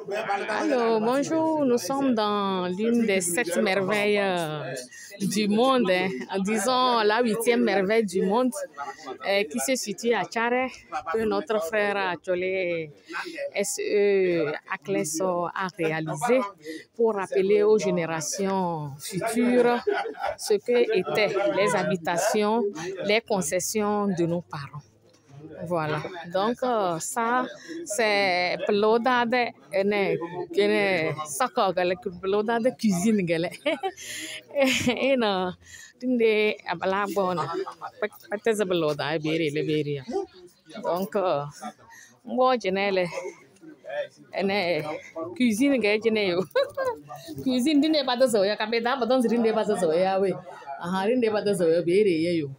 Alors, bonjour, nous sommes dans l'une des sept merveilles du monde, hein, en disant la huitième merveille du monde, qui se situe à Tcharè, que notre frère Atcholé SE Akleso a réalisé pour rappeler aux générations futures ce que étaient les habitations, les concessions de nos parents. Voilà. Donc, ça, c'est pelodade, ene, ene, saka gale, pelodade cuisine gale. Ena, tinde abala bona. Pateza peloda, beri le beri. Donc, ngo jenele, ene, cuisine gale jene yo. Cuisine dine bada zo ya, kabe da badon zrinde bada zo ya we. Aha, rinde bada zo ya beri ye yo.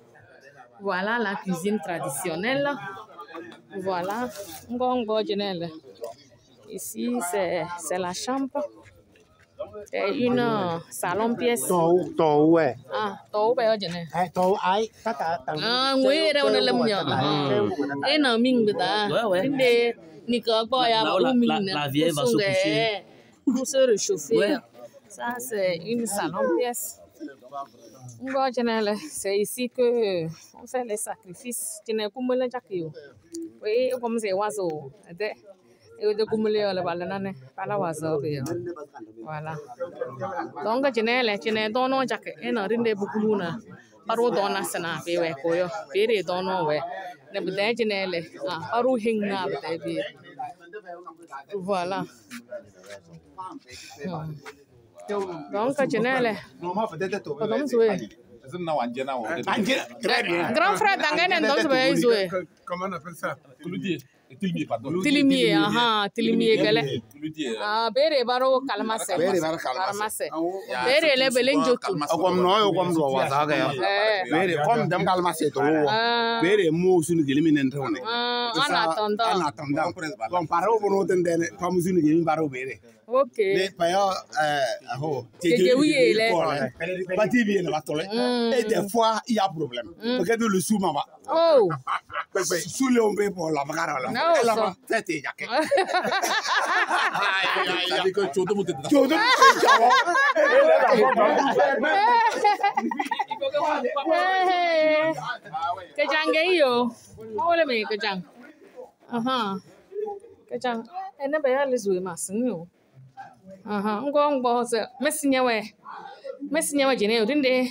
Voilà la cuisine traditionnelle. Voilà. Ngongo Jenelle. Ici, c'est la chambre. C'est une salon pièce. Tàu tàu ấy. Ah, tàu bé Jenelle. Eh, tàu ai? Tata tàu. Ah, oui, là on est là mieux. Et non, ming beta. Ouais. Inde ni ka ba ya Là où ba ming la vieille va se coucher. Pour se réchauffer. Ouais. Ça, c'est une salon pièce. Ngo Jenelle, c'est ici que on fait les sacrifices. Jene kumule jakio. Oui, comme c'est oiseau. De et de kumule la balana pala oiseau. Voilà. Donc Jenelle, jene dono jak e na rinde bukuluna. Paro dona sana be we koyo. Bere dono we. Ne bude Jenelle. Ah, paro hinga bude be. Voilà. Donc Jenelle. Pardon, Zoé. Très bien. Grand frère Dangane ndonso be Zoé. Comment on appelle ça? Tilimier, aha, tilimier gale. Ah, bere baro kalmase. Bere baro kalmase. Kalmase. Bere le belen jotu. Comme no, comme do wa sa ga ya. Eh. Bere comme dem kalmase to wo. Ah. Bere mo sunu geli mi nen tawne. Ah, en attendant. En attendant. Bon, paro bono ten den pam sunu geli baro bere. Ok. Ne payo aho. Tché oui, le. Bati bien la tole. Et des fois, il y a problème. Peut-être le sous maman. Oh. Sous le ombe pour la bagarre là. Non, La ça. tête est jaquée. C'est-à-dire que tu Tu Eh. Kejang iyo. Mawale me kejang. Aha. Kejang. Ene be ya le zuwe masin yo. Aha. Ngo ngo se mesinye we. Mesinye we jene yo dinde.